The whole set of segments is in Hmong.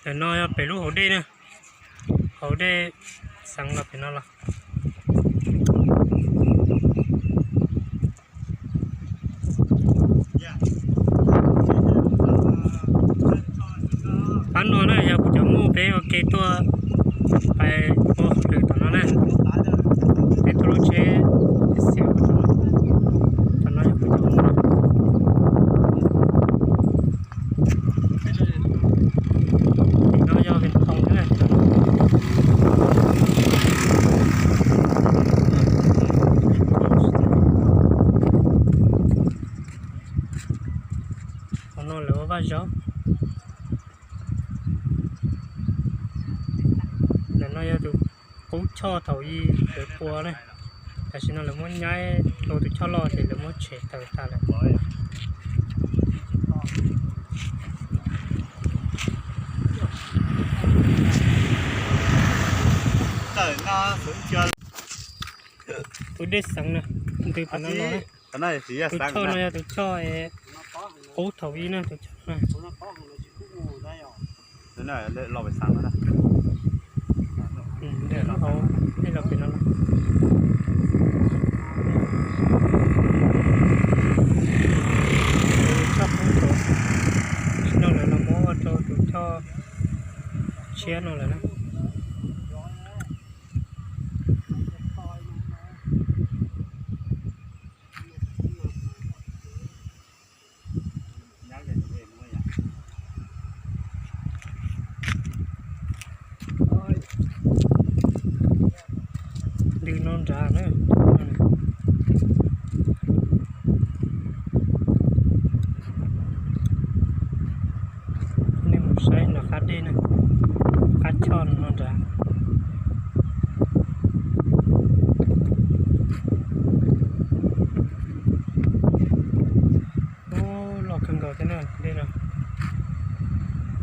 Ntawm no yog pem lub hauv dej na, hauv dej xeev los pem no los. Pab no na yog kuv cov muj peb ua ke tuaj pais ua hauj lwm tom no na. Peb tuaj lub tsheb xiav tom no yog kuv cov muj. Tim no yog Vias Thoos na. Qhov no lawv ua vaj zaub. Ntawm no yog tus qub choj thaum ub lawv pua na. Tam sim no lawv muab nyaib dua tus choj loj ces lawv muab tshem tawm tas lawm. Tus dej xeev na, ntws tom no los. Tus choj no yog tus choj qub thaum ub na, tus choj no. Ntawm lub hauv dej los pem no los. Tus choj qub thaum ub, tam sim no lawv los muab ua rau tus choj tshiab no lawm na. Ntws no nrad na. Nej mus saib nram qab dej na, qab choj no nrad. Ub, loj kawg nkaus thiab na, dej no.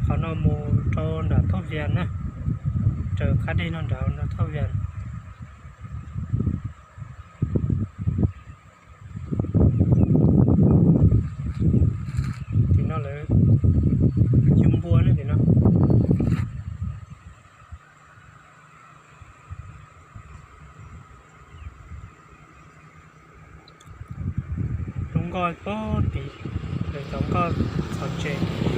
Qhov no mus rau nram Thoj Vias na, raws qab dej no nrad rau Thoj Vias. Tim no lawv yug npua na tim no. Lub nkoj pog tim, lawv cov nkoj txhos tsev.